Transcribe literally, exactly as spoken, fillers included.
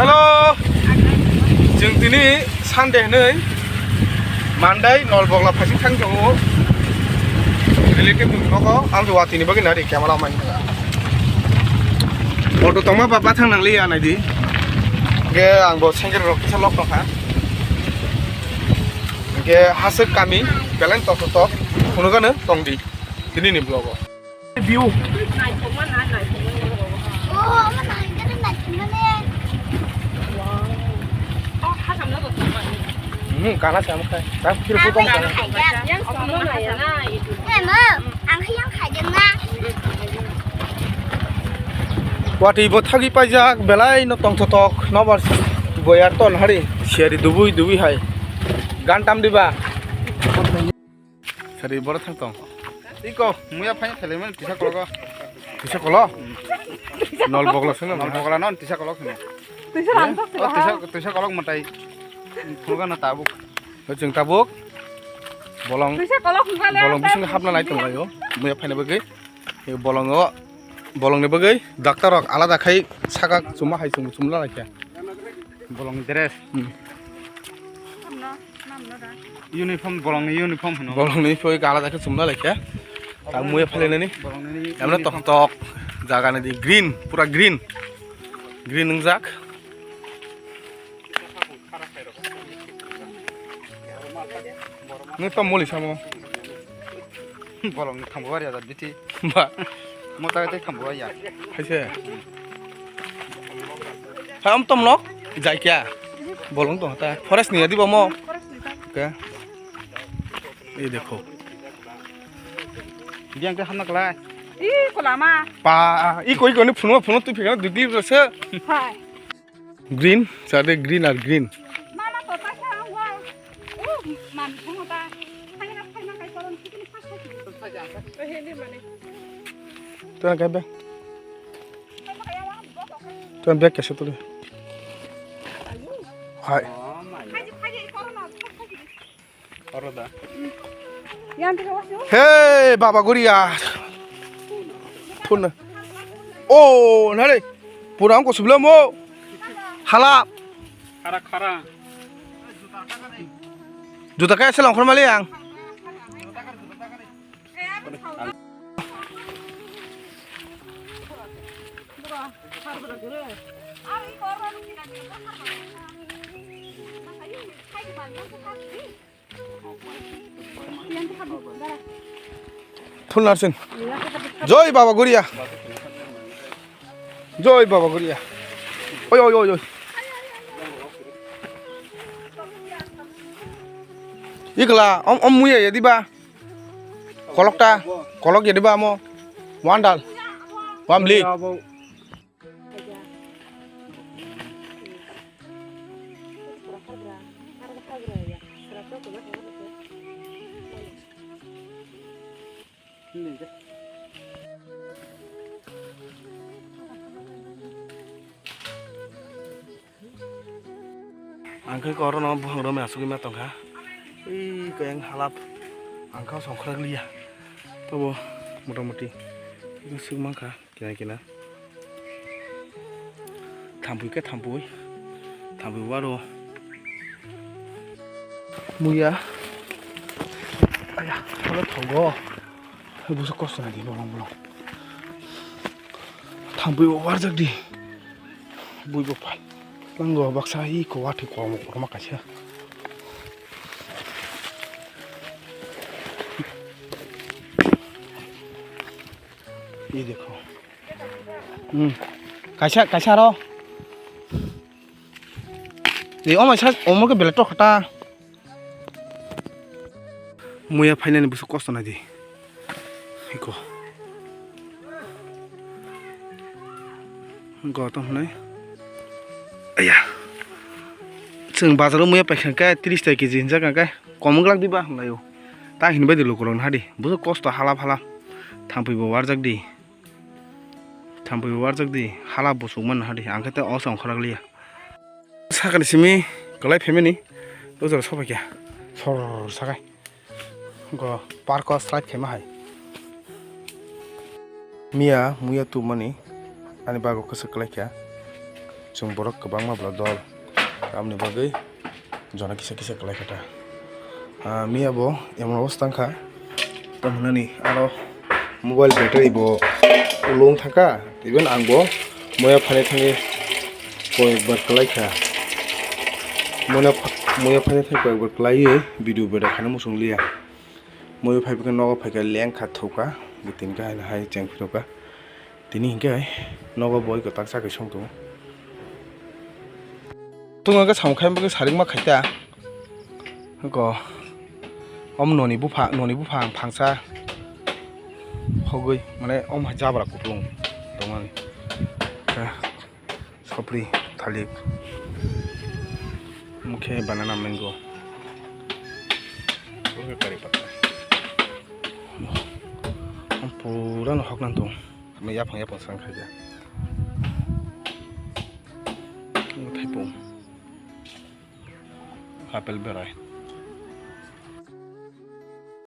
Hello, chwng tini Sunday hwnwi Monday Nolbogla phaising thang tongo. Relative ni nogo ang watwi ni bagwi nari camera mai. Auto tongma ba bathang nang liya naidi. Ge ang bo sengker rok kisa lok tongkha. Ge hasik kami belai tok tok phunugano tongdi tini ni vlog o. View. Hmm, kana sama kai. Tak kiri photo mo kana. Watwi bo thagwi paijak belai no tongthotok nobar boyar ton hari siyari dubui dubui hai. Gan tam diba? Sari boro thang tong. Iko muya phai khelai man tisa kologo. Tisa kolo? Nolbogla sino. Nolbogla non tisa kolog sino. Tisa lang thok. Oh, tisa, tisa kolog matai. Phunga na tabuk. Hoi chwng tabuk. Bolong. Tisa kolog phunga le. Bolong bising hapna nai tong layo. Muya phaina bagwi. Bolongo, bolongni bagwi doctor rok alada khai saka chuma hai chum chumla laikha. Bolong dress. Hmm. Uniform, bolongni uniform hino. Bolongni poi alada khe chumla laikha. Ta muya phaileni. Bolongni emno uniform. Tok tok jaga ni di green, pura green. Green wngjak. Nung tamo moli samo. Bolong ni thambo bari ada biti. Ba. Mota te thambo ya. Haise. Ha, am tom lok. Jai kya? Bolong to hata. Forest ni adi bomo. Ke. Ei dekho. Biang te hamna kala. Ih, kolama. Pa, iko iko ni phunwa phunwa tu phikana dugli rasa. Hai. Green, sade green ar green. Mama to ta kha wa. U man thang ta. Thang na thang na kai koron tikini phas phas. Tuan kai be. Tuan bag kaisa tuli. Hai. Oro da. Yang tu kawas tu. Hey, Baba Guria. Phun. Oh, nare. Pura ang ko sublamo. Hala. Khara, khara. Juta kaya selang khormali yang. Thul narsing. Joi Baba Guria. Joi Baba Guria. Oi, oi, oi, oi. Ikla, om, om muya ya diba? Kolok ta, kolok ya diba mo? One dal. One bli. Ang khe korono buphang romwi asugwi ma tongkha. Ei kayang halap ang kha songkhrak liya. Tobo motamoti swk mankha kina kina. Thampui khe thampui. Thampui waro. Muya. Aya, ano thogo. Busa kosto na di bolong bolong. Thampui bo warjak di. Bui bo pal. Lango baksa hi ko wati ko mo ko ma kaisa. Ye dekho. Hmm. Kaisa, kaisa ro. Ye, omo sa, omo ke belato khata. Muya phainani busu kosto nai di. Iko. Gotom hwnwi. Aya. Chwng bazaro muya paikha khe tris ta keji hinjak khe komo glak diba hwnlaio. Ta hinwi bai di lukurok nahadi. Busu kosto halap halap. Thampui bo warjak di. Thampui bo warjak di. Halap bo sukman nahadi. Ang khe tei oso ongkhorok liya. Sakani simi kwlai phaimani, o jora sobai kha. Sor sakai. Go park o slide khaima hai. Miya muya tubumani ani bago kwswk kwlai kha. Chwng borok kwbangma bwla dol, aboni bagwi jona kisa kisa kwlai kha ta. Ah, miya bo emon obostha wngkha, tamo hinani aro mobile battery bo ulo wng thangkha, even ang bo moya phainai thangwi koyekbar kwlai kha. Moya pha-, moya phainai thangwi koyekbar kwlaiwi video beda khaina muchung liya. Moya phai bwkhe nogo phaikha lengkha thukha, tini khe haino hai cheng phirokha. Tini hinkhe nogo boi kwtal chakhe song tongo. Tongo khe samung khe bwkhe saringma khaita. Hwnkhe omo noni bupha, noni bupha ang phangsa hogwi, mane omo hai jabra kuplung tongmani. Sopri, thalik, omo khe banana, mango. Omo khe kari pata. Omo pura no hokna tong. Omo yaphang yaphang sang khaida. Omo thaipung. Apple berai.